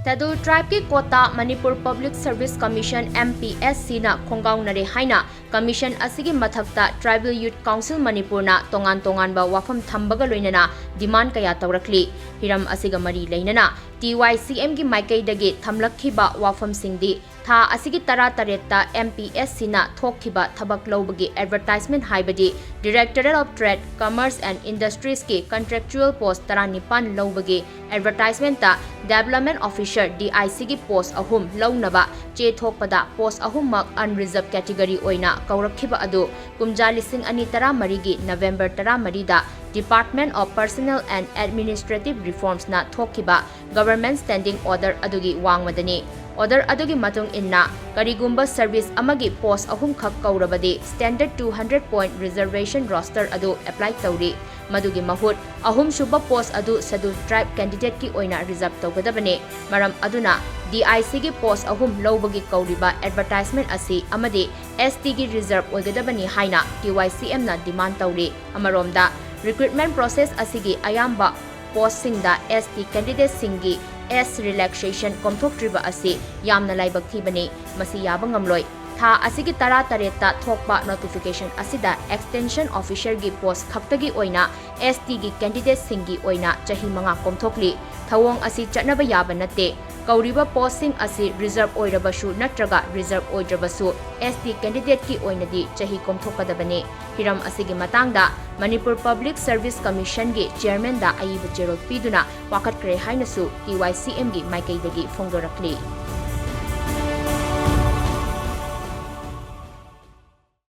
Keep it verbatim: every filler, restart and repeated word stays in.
Scheduled Tribeꯀꯤ quota Manipur Public Service Commission, M P S Cꯅ ꯈꯣꯡꯒꯥꯎꯅꯔꯦ ꯍꯥꯏꯅ commission ꯑꯁꯤꯒꯤ ꯃꯊꯛꯇ Tribal Youth Council Manipurꯅ ꯇꯣꯉꯥꯟ ꯇꯣꯉꯥꯟꯕ ꯋꯥꯐꯝ ꯊꯝꯕꯒ ꯂꯣꯏꯅꯅ demand ꯀꯌꯥ ꯇꯧꯔꯛꯂꯤ꯫ ꯍꯤꯔꯝ ꯑꯁꯤꯒ ꯃꯔꯤ ꯂꯩꯅꯅ T Y C Mꯒꯤ ꯃꯥꯏꯀꯩꯗꯒꯤ ꯊꯝꯂꯛꯈꯤꯕ ꯋꯥꯐꯝꯁꯤꯡꯗꯤ ꯊꯥ ꯑꯁꯤꯒꯤ ꯇꯔꯥꯇꯔꯦꯠꯇ M P S Cꯅ ꯊꯣꯛꯈꯤꯕ ꯊꯕꯛ ꯂꯧꯕꯒꯤ advertisement ꯍꯥꯏꯕꯗꯤ Directorate of Trade, Commerce and Industriesꯀꯤ contractual post ꯇꯔꯥꯅꯤꯄꯥꯟ ꯂꯧꯕꯒꯤ advertisementꯇ Development Officer, D I Cꯒꯤ post ꯑꯍꯨꯝ ꯂꯧꯅꯕ ꯆꯦ ꯊꯣꯛꯄꯗ post ꯑꯍꯨꯝꯃꯛ unreserved category ꯑꯣꯏꯅ ꯀꯧꯔꯛꯈꯤꯕ ꯑꯗꯨ ꯀꯨꯝꯖꯥ ꯂꯤꯁꯤꯡ ꯑꯅꯤ ꯇꯔꯥꯃꯔꯤꯒꯤ November ꯇꯔꯥꯃꯔꯤꯗ Department of Personnel and Administrative Reformsꯅ ꯊꯣꯛꯈꯤꯕ Government Standing Order ꯑꯗꯨꯒꯤ ꯋꯥꯡꯃꯗꯅꯤ꯫ Order ꯑꯗꯨꯒꯤ ꯃꯇꯨꯡ ꯏꯟꯅ, ꯀꯔꯤꯒꯨꯝꯕ service ꯑꯃꯒꯤ post ꯑꯍꯨꯝꯈꯛ ꯀꯧꯔꯕꯗꯤ, Standard two hundred point reservation roster ꯑꯗꯨ apply ꯇꯧꯔꯤ꯫ ꯃꯗꯨꯒꯤ ꯃꯍꯨꯠ, ꯑꯍꯨꯝꯁꯨꯕ post ꯑꯗꯨ Scheduled Tribe candidateꯀꯤ ꯑꯣꯏꯅ reserve ꯇꯧꯒꯗꯕꯅꯤ꯫ ꯃꯔꯝ ꯑꯗꯨꯅ, D I Cꯒꯤ post ꯑꯍꯨꯝ ꯂꯧꯕꯒꯤ ꯀꯧꯔꯤꯕ advertisement ꯑꯁꯤ ꯑꯃꯗꯤ S Tꯒꯤ reserve ꯑꯣꯏꯒꯗꯕꯅꯤ ꯍꯥꯏꯅ T Y C Mꯅ demand ꯇꯧꯔꯤ꯫ ꯑꯃꯔꯣꯝꯗ, recruitment process ꯑꯁꯤꯒꯤ ꯑꯌꯥꯝꯕ postꯁꯤꯡꯗ S T candidatesꯁꯤꯡꯒꯤ age relaxation ꯀꯣꯝꯊꯣꯛꯇ꯭ꯔꯤꯕ ꯑꯁꯤ ꯌꯥꯝꯅ ꯂꯥꯏꯕꯛ ꯊꯤꯕꯅꯤ꯫ ꯃꯁꯤ ꯌꯥꯕ ꯉꯝꯂꯣꯏ꯫ ꯊꯥ ꯑꯁꯤꯒꯤ ꯇꯔꯥꯇꯔꯦꯠꯇ ꯊꯣꯛꯄ notification ꯑꯁꯤꯗ Extension Officerꯒꯤ post ꯈꯛꯇꯒꯤ ꯑꯣꯏꯅ S Tꯒꯤ candidatesꯁꯤꯡꯒꯤ ꯑꯣꯏꯅ ꯆꯍꯤ ꯃꯉꯥ ꯀꯣꯝꯊꯣꯛꯂꯤ꯫ ꯊꯧꯑꯣꯡ ꯑꯁꯤ ꯆꯠꯅꯕ ꯌꯥꯕ ꯅꯠꯇꯦ꯫ ꯀꯧꯔꯤꯕ postꯁꯤꯡ ꯑꯁꯤ reserve ꯑꯣꯏꯔꯕꯁꯨ ꯅꯠꯇ꯭ꯔꯒ reserve ꯑꯣꯏꯗ꯭ꯔꯕꯁꯨ S T candidateꯀꯤ ꯑꯣꯏꯅꯗꯤ ꯆꯍꯤ ꯀꯣꯝꯊꯣꯛꯀꯗꯕꯅꯤ꯫ ꯍꯤꯔꯝ ꯑꯁꯤꯒꯤ ꯃꯇꯥꯡꯗ Manipur Public Service Commissionꯒꯤ chairmanꯗ ꯑꯏꯕ ꯆꯦꯔꯣꯜ ꯄꯤꯗꯨꯅ ꯋꯥꯀꯠꯈ꯭ꯔꯦ ꯍꯥꯏꯅꯁꯨ T Y C Mꯒꯤ ꯃꯥꯏꯀꯩꯗꯒꯤ ꯐꯣꯡꯗꯣꯔꯛꯂꯤ꯫